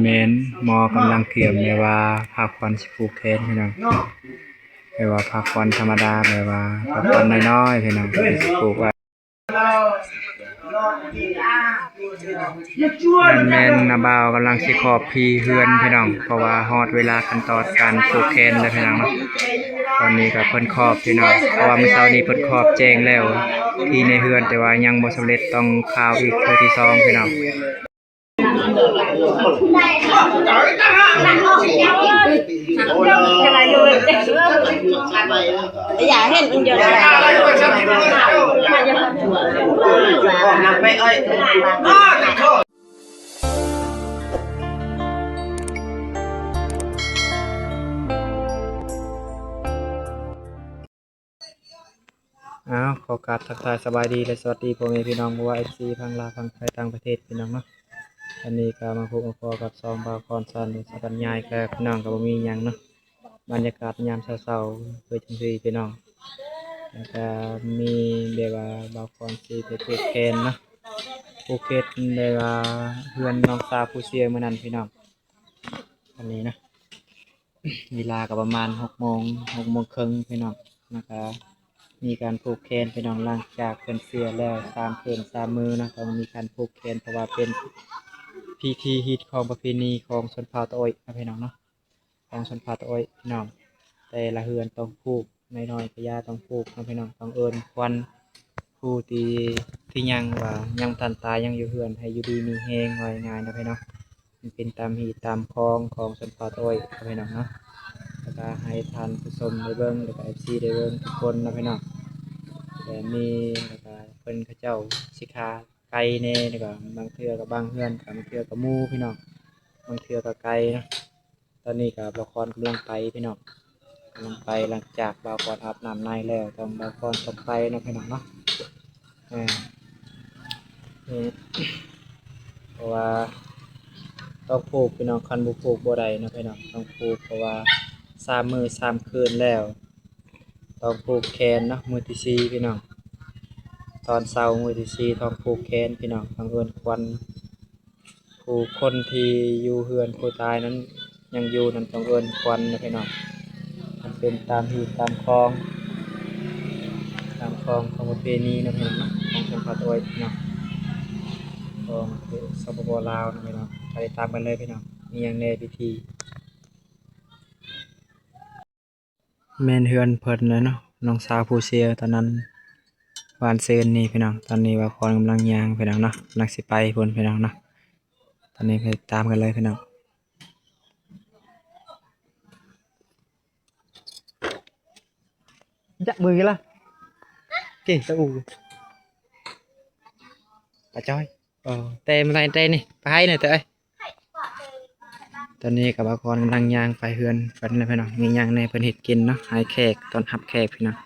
ແມ່ນ ໝໍກຳລັງກຽມແບບວ່າຜ້າຂວັນຊິຜູກແຂນພີ່ນ້ອງ, ແບບວ່າຜ້າຂວັນທຳມະດາ ແບບວ່າຜ້າຂວັນນ້ອຍໆ ພີ່ນ້ອງ ເພິ່ນຊິຜູກໄວ້. ແມ່ນໆ ນ້າບ່າວກຳລັງຊິຂອບພີເຮືອນພີ່ນ້ອງ, ເພາະວ່າຮອດເວລາຂັ້ນຕອນການຜູກແຂນແລ້ວພີ່ນ້ອງເນາະ. ຕອນນີ້ກໍເພິ່ນຂອບພີ່ນ້ອງ, ເພາະວ່າມື້ເຊົ້ານີ້ເພິ່ນຂອບແຈ້ງແລ້ວທີ່ໃນເຮືອນ, ແຕ່ວ່າຍັງບໍ່ສຳເລັດ, ຕ້ອງຂ່າວອີກເທື່ອທີສອງພີ່ນ້ອງ. ອ້າວ ຂໍກາບທັກທາຍສະບາຍດີ ແລະ ສະຫວັດດີພໍ່ແມ່ພີ່ນ້ອງ ບໍ່ວ່າເອັຟຊີ ຝັ່ງລາວ ຝັ່ງໄທ ຕ່າງປະເທດ ພີ່ນ້ອງເນາະ. ອັນນີ້ກໍມາພົບມາພໍ້ກັບຊ່ອງບ່າວຄອນ ຊານແນວ ສະບັນຍາຍ ກໍພີ່ນ້ອງ ກໍບໍ່ມີຫຍັງເນາະ, ບັນຍາກາດຍາມເຊົ້າໆ ຄືຈັ່ງຊີ້ພີ່ນ້ອງ. ແລ້ວກໍມີແບບວ່າບ່າວຄອນຊິໄປຜູກແຂນເນາະ, ຜູກແຂນແບບວ່າເຮືອນນ້ອງສາວຜູ້ເສຍມື້ນັ້ນ ພີ່ນ້ອງ. ອັນນີ້ເນາະ ເວລາກໍປະມານຫົກໂມງ ຫົກໂມງເຄິ່ງພີ່ນ້ອງ, ແລ້ວກໍມີການຜູກແຂນພີ່ນ້ອງ. ຫຼັງຈາກເພິ່ນເສຍແລ້ວສາມຄືນສາມມື້ເນາະ ຕ້ອງມີການຜູກແຂນ ເພາະວ່າເປັນພິທີຮີດຄອງປະເພນີຂອງຊົນເຜົ່າຕາໂອ້ຍເນາະ ພີ່ນ້ອງເນາະ, ຂອງຊົນເຜົ່າຕາໂອ້ຍພີ່ນ້ອງ. ແຕ່ລະເຮືອນຕ້ອງຜູກ ນ້ອຍໆ ກໍຢ່າຕ້ອງຜູກເນາະ ພີ່ນ້ອງ, ຕ້ອງເອີ້ນຂວັນຜູ້ທີ່ ທີ່ຍັງວ່າຍັງບໍ່ທັນຕາຍ ຍັງຢູ່ເຮືອນ ໃຫ້ຢູ່ດີມີແຮງ ວ່າງ່າຍໆເນາະ ພີ່ນ້ອງ. ມັນເປັນຕາມຮີດຕາມຄອງຂອງຊົນເຜົ່າຕາໂອ້ຍເນາະ ພີ່ນ້ອງເນາະ. ແລ້ວກໍໃຫ້ທ່ານຜູ້ຊົມໄດ້ເບິ່ງ ແລ້ວກໍເອັຟຊີໄດ້ເບິ່ງທຸກຄົນເນາະ ພີ່ນ້ອງ. ແຕ່ມີ ແລ້ວກໍເພິ່ນເຂົາເຈົ້າຊິຂ້າໄກ່ແດ່ ແລ້ວກໍບາງເທື່ອກໍບາງເຮືອນ ບາງເທື່ອກໍໝູພີ່ນ້ອງ, ບາງເທື່ອກໍໄກ່ເນາະ. ຕອນນີ້ກໍບ່າວຄອນກຳລັງໄປພີ່ນ້ອງ, ກຳລັງໄປ. ຫຼັງຈາກບ່າວຄອນອາບນ້ຳໃນແລ້ວ ຕ້ອງ ບ່າວຄອນຕ້ອງໄປເນາະ ພີ່ນ້ອງເນາະ. ເອີ ເອີ ເພາະວ່າຕ້ອງຜູກພີ່ນ້ອງ, ຄັນບໍ່ຜູກບໍ່ໄດ້ເນາະ ພີ່ນ້ອງ, ຕ້ອງຜູກ ເພາະວ່າສາມມື້ສາມຄືນແລ້ວ ຕ້ອງຜູກແຂນເນາະ. ມື້ທີສີ່ພີ່ນ້ອງ, ຕອນເຊົ້າມື້ທີສີ່ຕ້ອງຜູກແຂນພີ່ນ້ອງ, ຕ້ອງເອີ້ນຂວັນ. ຜູ້ຄົນທີ່ຢູ່ເຮືອນຜູ້ຕາຍນັ້ນ ຍັງຢູ່ນັ້ນ ຕ້ອງເອີ້ນຂວັນເນາະ ພີ່ນ້ອງ. ມັນເປັນຕາມຮີດຕາມຄອງ ຕາມຄອງຂອງປະເພນີເນາະ ພີ່ນ້ອງເນາະ, ຂອງຊົນເຜົ່າຕາໂອ້ຍເນາະ, ຂອງ ສປປ ລາວເນາະ ພີ່ນ້ອງ. ໄປຕິດຕາມກັນເລີຍພີ່ນ້ອງ, ມີຫຍັງແດ່ພິທີ. ແມ່ນເຮືອນເພິ່ນແຫຼະເນາະ, ນ້ອງສາວຜູ້ເສຍຕອນນັ້ນ ວານຊືນນີ້ພີ່ນ້ອງ. ຕອນນີ້ບ່າວຄອນກຳລັງຍ່າງພີ່ນ້ອງເນາະ, ກຳລັງຊິໄປພຸ້ນພີ່ນ້ອງເນາະ. ຕອນນີ້ໄປຕາມກັນເລີຍພີ່ນ້ອງ. ຈະມືລະ ເກ ຕະອູ ປາຈ້ອຍ. ເອີ ແຕ່ມາໄດ້ແຕ່ນີ້ ໄປໃຫ້ໜ່ອຍເຕີເອີຍ. ຕອນນີ້ກໍບ່າວຄອນກຳລັງຍ່າງໄປເຮືອນເພິ່ນແລ້ວພີ່ນ້ອງ, ມີຫຍັງແດ່ເພິ່ນເຮັດກິນເນາະ ໃຫ້ແຂກ ຕ້ອນຮັບແຂກພີ່ນ້ອງ.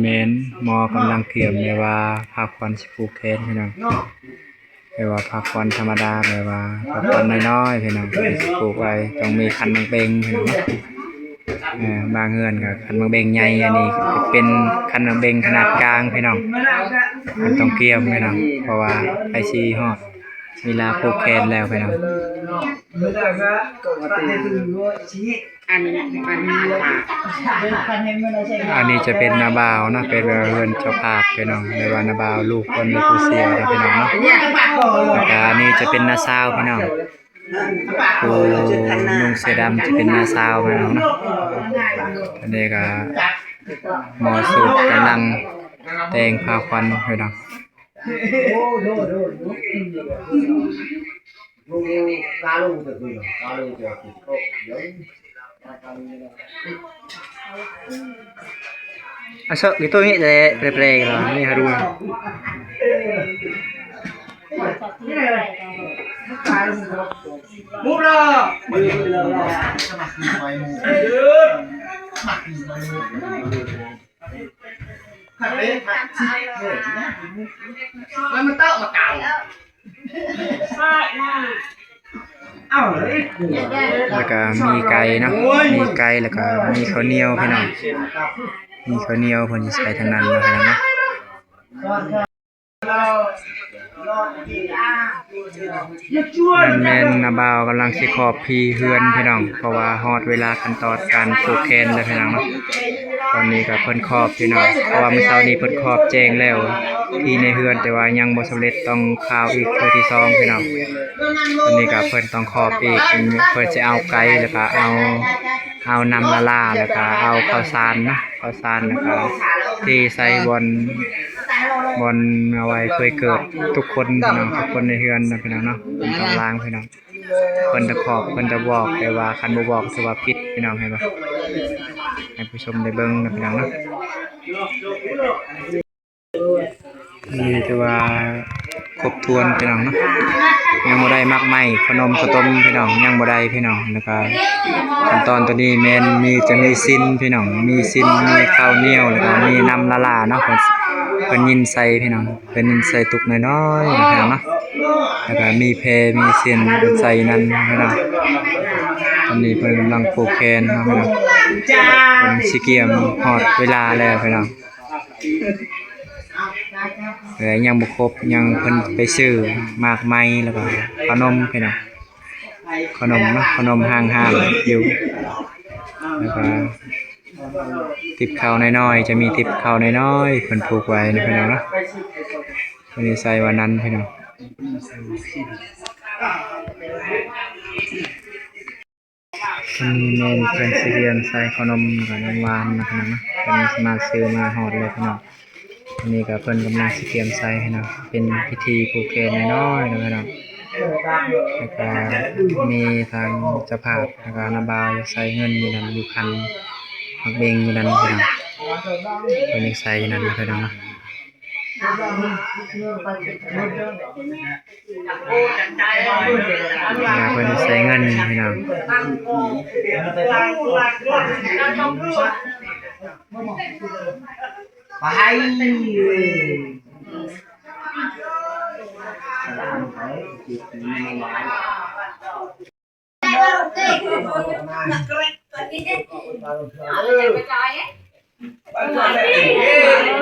ແມ່ນ ໝໍກຳລັງກຽມແບບວ່າຜ້າຂວັນຊິຜູກແຂນພີ່ນ້ອງ, ແບບວ່າຜ້າຂວັນທຳມະດາ ແບບວ່າຜ້າຂວັນນ້ອຍໆ ພີ່ນ້ອງ, ຊິຜູກໄວ້ ຕ້ອງມີຂັນໝາກເບັງພີ່ນ້ອງ. ເອີ ບາງເຮືອນກໍຂັນໝາກເບັງໃຫຍ່, ອັນນີ້ເປັນຂັນໝາກເບັງຂະໜາດກາງພີ່ນ້ອງ. ເພິ່ນຕ້ອງກຽມພີ່ນ້ອງ ເພາະວ່າໃກ້ຊິຮອດເວລາຜູກແຂນແລ້ວພີ່ນ້ອງ. ອັນ ອັນ ອັນນີ້ຈະເປັນນ້າບ່າວເນາະ, ເປັນເຮືອນເຈົ້າພາບພີ່ນ້ອງ, ແບບວ່ານ້າບ່າວລູກເພິ່ນ ຜູ້ເສຍເນາະພີ່ນ້ອງເນາະ. ແລ້ວກະອັນນີ້ຈະເປັນນ້າສາວພີ່ນ້ອງ. ຜູ້ນຸ່ງເສື້ອດຳຈະເປັນນ້າສາວພີ່ນ້ອງເນາະ. ອັນນີ້ກໍໝໍສູດກຳລັງແຕ່ງຜ້າຂວັນພີ່ນ້ອງ. ອາເຊາະກິໂຕເງະແລະແປໆລະນີ້ຮາລຸ. ແລ້ວກະມີໄກ່ເນາະ, ມີໄກ່ ແລ້ວກະມີເຂົ້າໜຽວພີ່ນ້ອງ, ມີເຂົ້າໜຽວເພິ່ນຊິໃສ່ທາງນັ້ນເນາະ ພີ່ນ້ອງເນາະ. ນັ້ນແມ່ນນ້າບ່າວກຳລັງຊິຂອບພີເຮືອນພີ່ນ້ອງ ເພາະວ່າຮອດເວລາຂັ້ນຕອນການຜູກແຂນແລ້ວພີ່ນ້ອງເນາະ. ຕອນນີ້ກໍເພິ່ນຂອບພີ່ນ້ອງ ເພາະວ່າມື້ເຊົ້ານີ້ເພິ່ນຂອບແຈ້ງແລ້ວທີ່ໃນເຮືອນ ແຕ່ວ່າຍັງບໍ່ສຳເລັດ ຕ້ອງຄາວອີກເທື່ອທີສອງພີ່ນ້ອງ. ຕອນນີ້ກໍເພິ່ນຕ້ອງຂອບອີກ ເພິ່ນຊິເອົາໄກ່ ແລ້ວກໍເອົາ ເອົານ້ຳລາໆ ແລ້ວກໍເອົາເຂົ້າສານເນາະ ເຂົ້າສານ ແລ້ວກໍເທໃສ່ບ່ອນ ບ່ອນເອົາໄວ້ເຜີຍເກີດທຸກຄົນພີ່ນ້ອງ ທຸກຄົນໃນເຮືອນນະພີ່ນ້ອງເນາະ. ເພິ່ນຕ້ອງລ້າງພີ່ນ້ອງ ເພິ່ນຕ້ອງຂອບ ເພິ່ນຕ້ອງບອກ ແຕ່ວ່າຄັນບໍ່ບອກຖືວ່າຜິດພີ່ນ້ອງ ເຫັນບໍ່? ໃຫ້ຜູ້ຊົມໄດ້ເບິ່ງນະພີ່ນ້ອງເນາະ. ນີ້ຖືວ່າຄົບຖ້ວນພີ່ນ້ອງເນາະ ຍັງບໍ່ໄດ້ໝາກໄມ້ ຂະໜົມ ເຂົ້າຕົ້ມພີ່ນ້ອງ ຍັງບໍ່ໄດ້ພີ່ນ້ອງ. ແລ້ວກໍຂັ້ນຕອນຕົວນີ້ແມ່ນມີ ຈະມີຊີ້ນພີ່ນ້ອງ ມີຊີ້ນ ມີເຂົ້າໜຽວ ແລ້ວກໍມີນ້ຳລາໆເນາະ ເພິ່ນ ເພິ່ນຍິນໃສ່ພີ່ນ້ອງ ເພິ່ນຍິນໃສ່ຕຸກນ້ອຍໆນະພີ່ນ້ອງເນາະ. ແລ້ວກໍມີແພ ມີເສັ້ນ ເພິ່ນໃສ່ນັ້ນພີ່ນ້ອງ. ຕອນນີ້ເພິ່ນກຳລັງຜູກແຂນເນາະພີ່ນ້ອງ ເພິ່ນຊິກຽມຮອດເວລາແລ້ວພີ່ນ້ອງ. ແຕ່ຍັງບໍ່ຄົບ ຍັງເພິ່ນໄປຊື້ໝາກໄມ້ ແລ້ວກໍຂະໜົມພີ່ນ້ອງ ຂະໜົມເນາະ ຂະໜົມຫ້າງໆຢູ່ ແລ້ວກໍຕິບເຂົ້ານ້ອຍໆ ຈະມີຕິບເຂົ້ານ້ອຍໆ ເພິ່ນຜູກໄວ້ນະພີ່ນ້ອງເນາະ. ເພິ່ນໃສ່ວ່ານັ້ນພີ່ນ້ອງ. ອັນນີ້ແມ່ນເພິ່ນຊິກຽມໃສ່ຂະໜົມກັບນ້ຳຫວານນະພີ່ນ້ອງເນາະ ເພິ່ນສາມາດຊື້ມາຮອດແລ້ວພີ່ນ້ອງ. ອັນນີ້ກໍເພິ່ນກຳລັງຊິກຽມໃສ່ພີ່ນ້ອງ ເປັນພິທີຜູກແຂນນ້ອຍໆນະພີ່ນ້ອງ. ແລ້ວກໍມີທາງເຈົ້າພາບ ແລ້ວກໍນ້າບ່າວໃສ່ເງິນຢູ່ນັ້ນ ຢູ່ຂັນໝາກເບັງຢູ່ນັ້ນພີ່ນ້ອງ ເພິ່ນຍັງໃສ່ຢູ່ນັ້ນນະພີ່ນ້ອງເນາະ. ເພິ່ນໃສ່ເງິນພີ່ນ້ອງ ໄປ.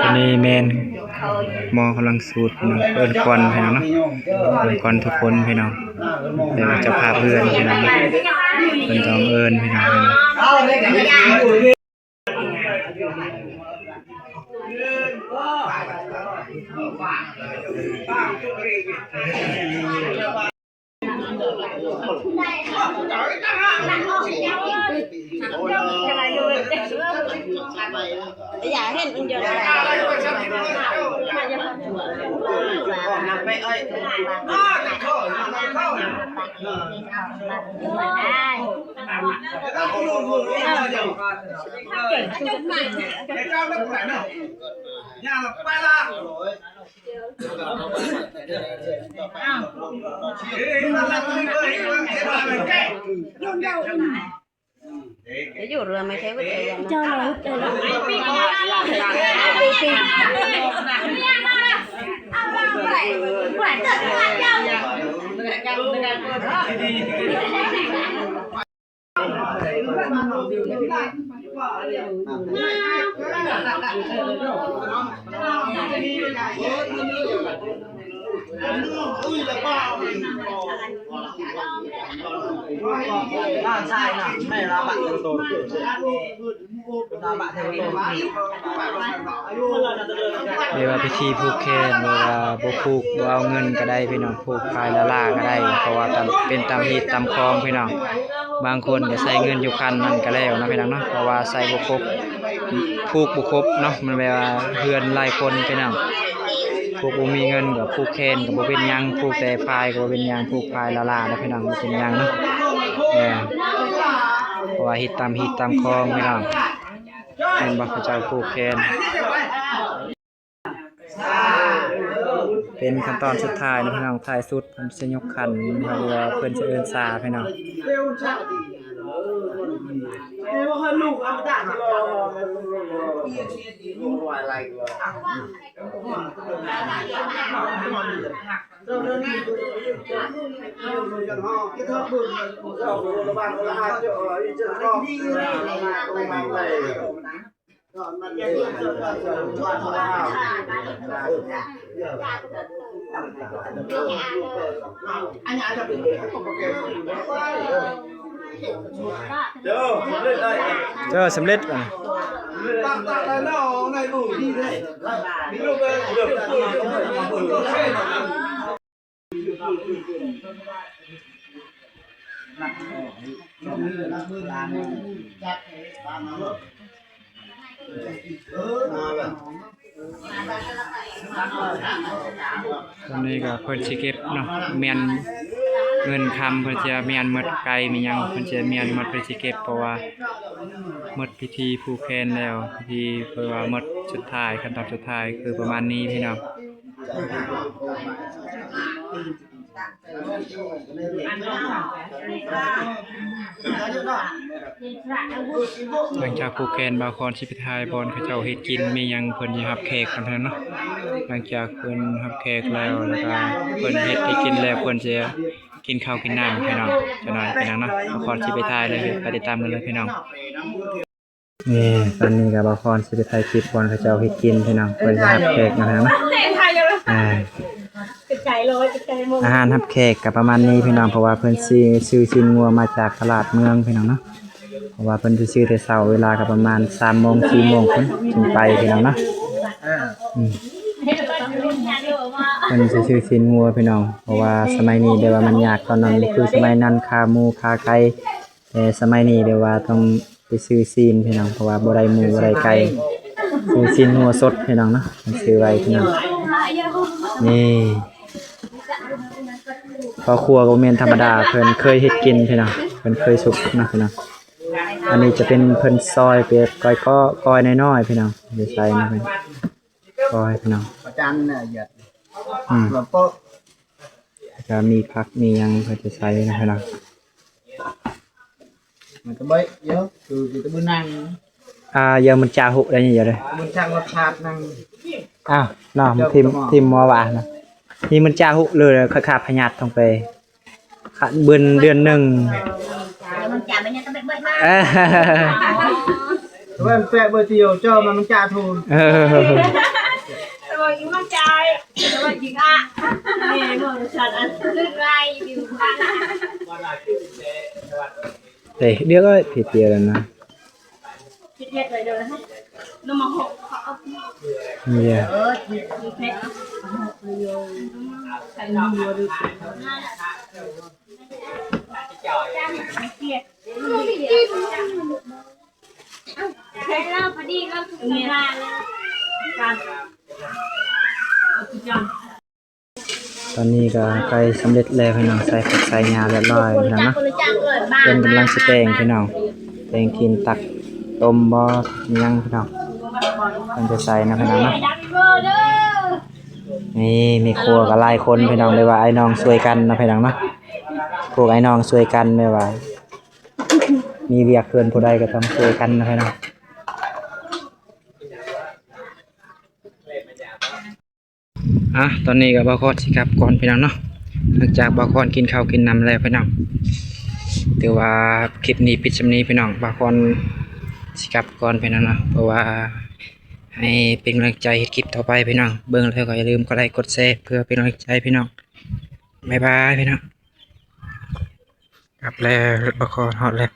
ອັນນີ້ແມ່ນໝໍກຳລັງສູດພີ່ນ້ອງ ເອີ້ນຂວັນພີ່ນ້ອງເນາະ ເອີ້ນຂວັນທຸກຄົນພີ່ນ້ອງ. ແຕ່ວ່າເຈົ້າພາບເຮືອນພີ່ນ້ອງ ເພິ່ນຕ້ອງເອີ້ນພີ່ນ້ອງ. ແມ່ນວ່າພິທີຜູກແຂນ ແມ່ນວ່າບໍ່ຜູກ ບໍ່ເອົາເງິນກໍໄດ້ພີ່ນ້ອງ ຜູກພາຍລ້າໆກໍໄດ້ ເພາະວ່າຕາມ ເປັນຕາມຮີດຕາມຄອງພີ່ນ້ອງ. ບາງຄົນກໍໃສ່ເງິນຢູ່ຂັນນັ້ນກໍແລ້ວນະພີ່ນ້ອງເນາະ ເພາະວ່າໃສ່ບໍ່ຄົບ ຜູກບໍ່ຄົບເນາະ ມັນແບບວ່າເຮືອນຫຼາຍຄົນພີ່ນ້ອງ ຜູກບໍ່ມີເງິນກໍຜູກແຂນກໍບໍ່ເປັນຫຍັງ ຜູກແຕ່ພາຍກໍບໍ່ເປັນຫຍັງ ຜູກພາຍລ້າໆນະພີ່ນ້ອງ ບໍ່ເປັນຫຍັງເນາະ. ເອີ ເພາະວ່າເຮັດຕາມຮີດຕາມຄອງພີ່ນ້ອງ ແມ່ນບໍ່ ເຂົາເຈົ້າຜູກແຂນ. ເປັນຂັ້ນຕອນສຸດທ້າຍນະພີ່ນ້ອງ ທ້າຍສຸດເພິ່ນຊິຍົກຂັນ ເພິ່ນຊິເອີ້ນສາພີ່ນ້ອງ. ເ ເຈົ້າສຳເລັດ ເຈົ້າສຳເລັດ ຕອນນີ້ກໍເພິ່ນຊິເກັບເນາະ ແມ່ນເງິນຄຳ ເພິ່ນຈະແມ່ນໝົດ ໄກ່ແມ່ນຫຍັງ ເພິ່ນຈະແມ່ນໝົດ ເພິ່ນຊິເກັບ ເພາະວ່າໝົດພິທີຜູກແຂນແລ້ວ ພິທີ ເພິ່ນວ່າໝົດສຸດທ້າຍ ຂັ້ນຕອນສຸດທ້າຍຄືປະມານນີ້ພີ່ນ້ອງ. ຫຼັງຈາກຜູກແຂນ ບ່າວຄອນຊິໄປຖ່າຍບ່ອນເຂົາເຈົ້າເຮັດກິນ ມີຫຍັງເພິ່ນຊິຮັບແຂກກ່ອນເນາະ. ຫຼັງຈາກເພິ່ນຮັບແຂກແລ້ວ ແລ້ວກໍເພິ່ນເຮັດໃຫ້ກິນແລ້ວ ເພິ່ນຊິກິນເຂົ້າກິນນ້ຳພີ່ນ້ອງ ຈັກໜ້ອຍພີ່ນ້ອງເນາະ. ບ່າວຄອນຊິໄປຖ່າຍເລີຍ ໄປຕິດຕາມກັນເລີຍພີ່ນ້ອງ. ນີ້ ຕອນນີ້ກໍບ່າວຄອນຊິໄປຖ່າຍຄລິບບ່ອນເຂົາເຈົ້າເຮັດກິນພີ່ນ້ອງ ເພິ່ນຊິຮັບແຂກນະພີ່ນ້ອງ. ອ່າ ອາຫານຮັບແຂກກໍປະມານນີ້ພີ່ນ້ອງ ເພາະວ່າເພິ່ນຊື້ ຊື້ຊີ້ນງົວມາຈາກຕະຫຼາດເມືອງພີ່ນ້ອງເນາະ. ເພາະວ່າເພິ່ນຊິຊື້ແຕ່ເຊົ້າ ເວລາກໍປະມານສາມໂມງ ສີ່ໂມງພຸ້ນຈຶ່ງໄປພີ່ນ້ອງເນາະ. ອືມ ເພິ່ນຊິຊື້ຊີ້ນງົວພີ່ນ້ອງ ເພາະວ່າສະໄໝນີ້ແບບວ່າມັນຍາກ ຕອນນັ້ນບໍ່ຄືສະໄໝນັ້ນ ຂາໝູ ຂາໄກ່ ແຕ່ສະໄໝນີ້ແບບວ່າຕ້ອງໄປຊື້ຊີ້ນພີ່ນ້ອງ ເພາະວ່າບໍ່ໄດ້ໝູບໍ່ໄດ້ໄກ່ ຊື້ຊີ້ນງົວສົດພີ່ນ້ອງເນາະ ຊື້ໄວ້ພີ່ນ້ອງ. ນີ້ ພໍ່ຄົວກໍບໍ່ແມ່ນທຳມະດາ ເພິ່ນເຄີຍເຮັດກິນພີ່ນ້ອງ ເພິ່ນເຄີຍສຸກເນາະພີ່ນ້ອງ. ອັນນີ້ຈະເປັນເພິ່ນຊອຍເປັນກ້ອຍ ກ້ອຍນ້ອຍໆພີ່ນ້ອງ ຈະໃສ່ມາເປັນກ້ອຍພີ່ນ້ອງ ອາຈານນະ ອືມ ແລ້ວກໍມີຜັກມີຫຍັງເພິ່ນຈະໃສ່ນະພີ່ນ້ອງ. ມັນກໍບໍ່ເຍາະ ຄື ຄືຕະບຶນນັ່ງ ອ່າ ເຢາະມັນຈາຫຸໄດ້ເຢາະເດ້ ຕະບຶນຊ່າງລົດຊາດນັ່ງ ອ້າວ ເນາະ ເຈົ້າ ທິມ ທິມໝໍຫວານນະ ທີ່ມັນຈາຫຸເລີຍ ຂ້ອຍຂ້າພະຍາດຕ້ອງໄປ ຂະ ເດືອນ ເດືອນໜຶ່ງ ເດີມັນຈາໄປເນຍ ຕ້ອງໄປເບີດມາ ເອີ ເວີນແປະເບີດດຽວ ເຈົ້າມັນຈາທູ ເອີ ສະບາຍດີ ມັນຈາຍ ສະບາຍດີອ່ະ ແມ່ນບໍ່ ສັນອັນ ລຶກໄວຢູ່ບ້ານ ເດ້ ດຽວກໍຜິດດຽວແລ້ວນະ ຜິດເຮັດໄວ້ເດີ ນຳມາຫົກເຂົາເອົາ ເອີ ຜິດເຮັດ ໃສ່ໜຶ່ງບໍ່ໄດ້ ຕອນນີ້ກໍໃກ້ສຳເລັດແລ້ວພີ່ນ້ອງ ໃສ່ຜັກໃສ່ຫຍ້າຮຽບຮ້ອຍແລ້ວເນາະ ເພິ່ນກຳລັງຊິແຕ່ງພີ່ນ້ອງ ແຕ່ງກິນ ຕັກຕົ້ມບໍ່ ຫຍັງພີ່ນ້ອງ ເພິ່ນຈະໃສ່ນະພີ່ນ້ອງເນາະ. ນີ້ແມ່ຄົວກໍຫຼາຍຄົນພີ່ນ້ອງ ເລີຍວ່າອ້າຍນ້ອງຊ່ວຍກັນເນາະພີ່ນ້ອງເນາະ ພວກອ້າຍນ້ອງຊ່ວຍກັນ ແບບວ່າມີວຽກເຮືອນຜູ້ໃດກໍຕ້ອງຊ່ວຍກັນນະພີ່ນ້ອງ. ອ່ະ ຕອນນີ້ກໍບ່າວຄອນຊິກັບກ່ອນພີ່ນ້ອງເນາະ ຫຼັງຈາກບ່າວຄອນກິນເຂົ້າກິນນ້ຳແລ້ວພີ່ນ້ອງ ຖືວ່າຄລິບນີ້ປິດສ່ຳນີ້ພີ່ນ້ອງ ບ່າວຄອນຊິກັບກ່ອນພີ່ນ້ອງເນາະ ເພາະວ່າ ໃຫ້ເປັນກຳລັງໃຈເຮັດຄລິບຕໍ່ໄປພີ່ນ້ອງ ເບິ່ງແລ້ວກໍຢ່າລືມກົດໄລກົດແຊເພື່ອເປັນກຳລັງໃຈພີ່ນ້ອງ ບາຍບາຍພີ່ນ້ອງ ກັບແລ້ວ ລົດບ່າວຄອນຮອດແລ້ວ.